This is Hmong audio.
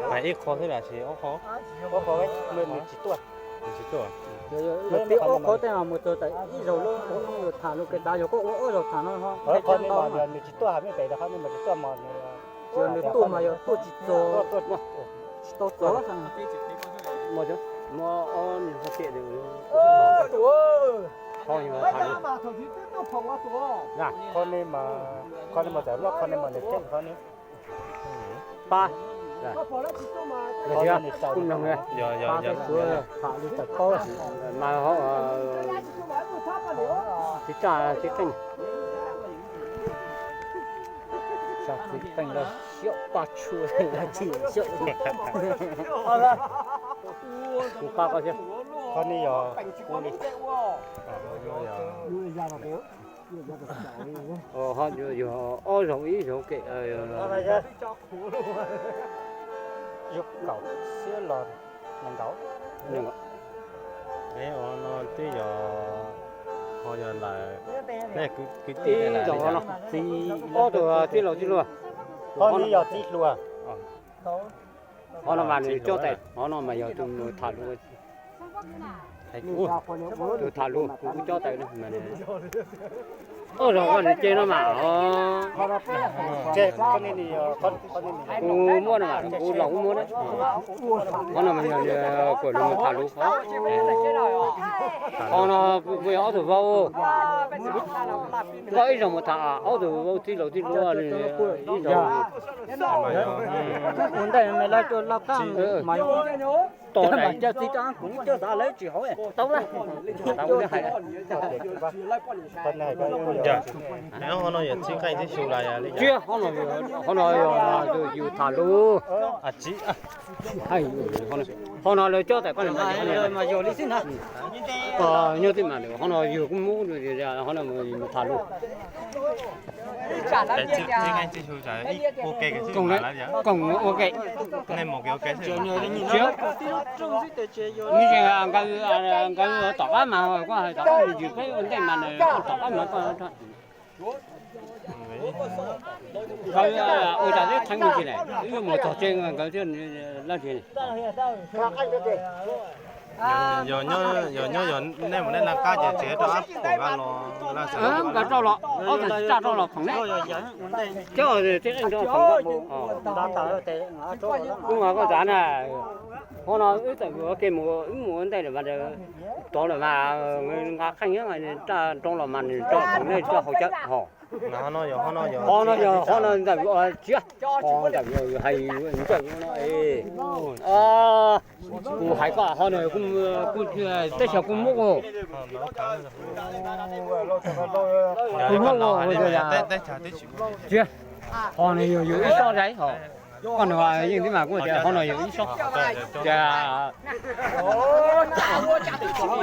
Mas ib qho xwb los sis ob qho? Ua qho, nws tsis tuaj. Nws tsis tuaj. Yog tias ob qho tej no mus txog tas ib zaug lub, tham lus kev tav yog koj ua ob zaug tham no ho. Qhov no mas yog nws tsis tuaj, hais meej pem tias qhov no mas tsis tuaj mos nws. Yog nws tuaj mas yog tuaj tsis txog. Tsis tau txog. Muaj ob niag tiam, qhov no mas, qhov no mas txawm muaj qhov no mas nws tseem qhov no. Pab, kuj mloog, pab tej suav tham li tawm paub mas ho tsis tsa tsis qeej. Tsa tsis qeej los xyaum paj tshua los tsis xyaum. Kuv pab koj thiab. Qhov no yog kuv li. Yog ob zaug ib zaug ke. Yog kaum siab los nees nkaum. Twb yog, ho yog ntawm nej kwv tij no, ob tug tij laug tij hluas. Qhov no yog tij hluas. Qhov no mas nws cob tais, qhov no mas yog tus mus tham lus. Tus tham lus kuv cob tais no. Ob zaug koj nws ces no mas. Kuv muab no mas kuv los kuv muab na. Qhov no mas yog nws kuam nws mus tham lus. Qhov no kuj yog ob tug vauv. Koj ib zaug mus tham ob tug vauv tij laug tij hluas ib zaug. Ua ntej me lawv tuaj laj qab mas tos mas cov txiv rov kuv coj xav lawv tsis haum tau na. Qhov no yog txij nqeej txij xyu los yog li cas? Qhov no, qhov no yog yus tham lus. Qhov no lawv cob tais koj mas yog li xwb na. Nyob twb mas qhov no yus kuj muab, qhov no mus tham lus. Koom ua ke, nej mus kev ua ke xwb. Nkawd, nkawd tom qab mas koj hais tom qab nws yws peb ua ntej mas nws tom qab mas koj. Nkawd ua cas twb theeb mus tsis lawm, wb mus txog tsev nkawd thiaj laj ntsis. Yog nyob yog nej mus nej laj qab ces tsev rau ab pom nqa los. Nkawd rau los, ob tug tsis tsa rau los phoom ne. Cov tib qeej rau phoom nqa mus. Kuv mas koj xav na, qhov no wb txawm ua ke mus, wb mus ua ntej lawm mas, rov lawm mas nqa qeej nyob, tsa rau los mas nws rau phoom nej rau hauv cawv hos. Qhov no yog qhov no ntawm tsiab, ntawm hais ntawm no es, kuv hais koj qhov no kuj teb chaws kuj muab, kuj muab tsiab, qhov no yog yus ib sob zais hos. Koj nws yeej tib mas kuj tias qhov no yog ib sob, tias